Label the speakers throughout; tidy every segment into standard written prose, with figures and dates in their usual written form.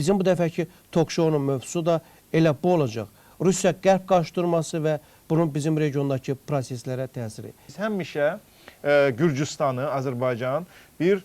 Speaker 1: Bizim bu dəfəki talk-show-nun mövzusu da elə bu olacaq. Rusiya-Qərb qarşıdurması və bunun bizim regiondakı proseslərə təsiri.
Speaker 2: Biz həmişə Gürcüstanı, Azərbaycan bir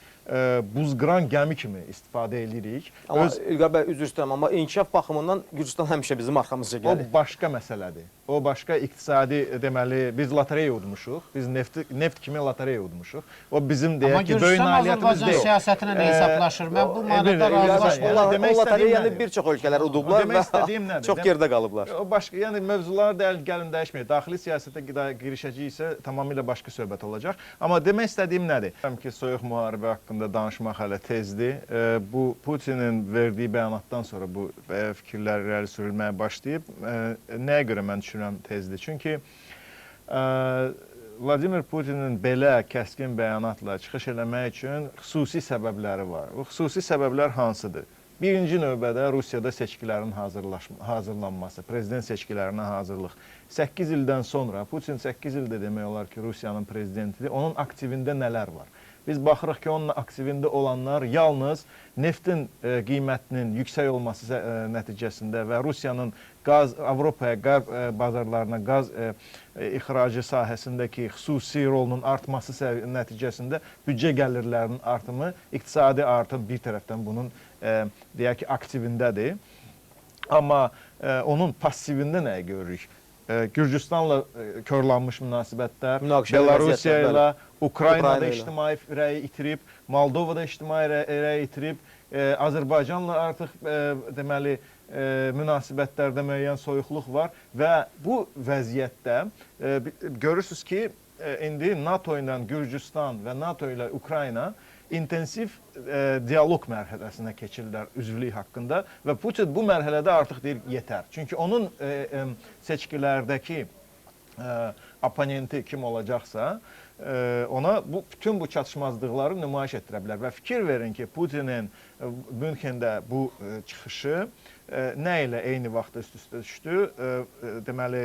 Speaker 2: buzqıran gəmi kimi istifadə edirik.
Speaker 3: Amma İlqar bəy, üzr istəyirəm, amma inkişaf baxımından Gürcüstan həmişə bizim arxamızca gəlir.
Speaker 2: O başqa məsələdir. O başqa iqtisadi, deməli, biz lotereya udmuşuq. Biz neft kimi lotereya udmuşuq. O bizim deyək ki, böyük nailiyyətimiz deyil.
Speaker 4: Amma Gürcüstan Azərbaycan siyasətinə nə hesablaşır? Mən bu mənada razılaşmıram.
Speaker 3: O lotereyanı bir çox ölkələr udublar və çox geridə qalıblar.
Speaker 2: O başqa, yəni mövzular gəlin dəyişməyək. Daxili siyasətə girişəcəyiksə tamamilə başqa söhbət olacaq. Amma demək istədiyim nədir? Deyirəm ki, soyuq müharibə haqqında danışmaq hələ tezdir. Bu Putinin verdiyi bəyanatdan sonra bu fikirlər irəli sürülməyə başlayıb. Nəyə görə mən düşünürəm tezdir? Çünki Vladimir Putinin belə kəskin bəyanatla çıxış eləmək üçün xüsusi səbəbləri var. Bu xüsusi səbəblər hansıdır? Birinci növbədə Rusiyada seçkilərin hazırlanması, prezident seçkilərinə hazırlıq. 8 ildən sonra, Putin 8 ildə demək olar ki, Rusiyanın prezidentidir. Onun aktivində nələr var? Biz baxırıq ki, onun aktivində olanlar yalnız neftin qiymətinin yüksək olması nəticəsində və Rusiyanın qaz Avropaya, qərb bazarlarına qaz ixracı sahəsindəki xüsusi rolunun artması nəticəsində büdcə gəlirlərinin artımı, iqtisadi artım bir tərəfdən bunun deyək ki, aktivindədir. Amma onun passivində nəyi görürük? Gürcüstanla korlanmış münasibətlər, Belarusiya ilə, Ukraynada ictimai rəyi itirib, Moldovada ictimai rəyi itirib, Azərbaycanla artıq deməli münasibətlərdə müəyyən soyuqluq var və bu vəziyyətdə görürsünüz ki, indi NATO ilə Gürcüstan və NATO ilə Ukrayna intensiv dialoq mərhələsinə keçirlər üzvlük haqqında və Putin bu mərhələdə artıq deyir yetər. Çünki onun seçkilərdəki oponenti kim olacaqsa, ona bu bütün bu çatışmazlıqları nümayiş etdirə bilər və fikir verin ki, Putinin Münxendə bu çıxışı nə ilə eyni vaxtda üst-üstə düşdü? Deməli,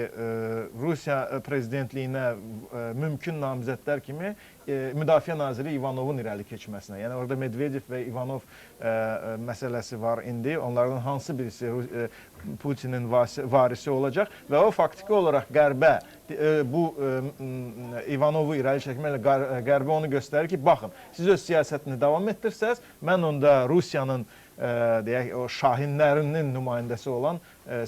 Speaker 2: Rusiya prezidentliyinə mümkün namizədlər kimi Müdafiə naziri İvanovun irəli keçməsinə. Yəni orada Medvedev və İvanov məsələsi var indi. Onlardan hansı birisi Putinin varisi olacaq və o faktiki olaraq Qərbə bu İvanovu irəli çəkməklə Qərbə onu göstərir ki, baxın, siz öz siyasətini davam etdirsəz, mən onda Rusiyanın deyək o şahinlərinin nümayəndəsi olan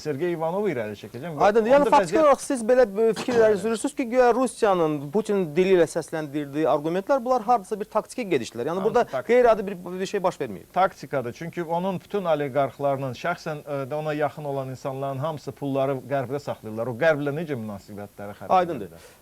Speaker 2: Sergey İvanovu irəli çəkəcəm.
Speaker 3: Aydındır. Yəni faktiki olaraq siz belə fikir irəli sürürsünüz ki, güya Rusiyanın Putinin dili ilə səsləndirdiyi arqumentlər bunlar hardasa bir taktiki gedişlər. Yəni burada qeyri-adi bir şey baş verməyib.
Speaker 2: Taktikadır. Çünki onun bütün oliqarxlarının, şəxsən də ona yaxın olan insanların hamısı pulları Qərbdə saxlayırlar. O Qərblə necə münasibətləri xərcləyirlər?
Speaker 3: Aydındır.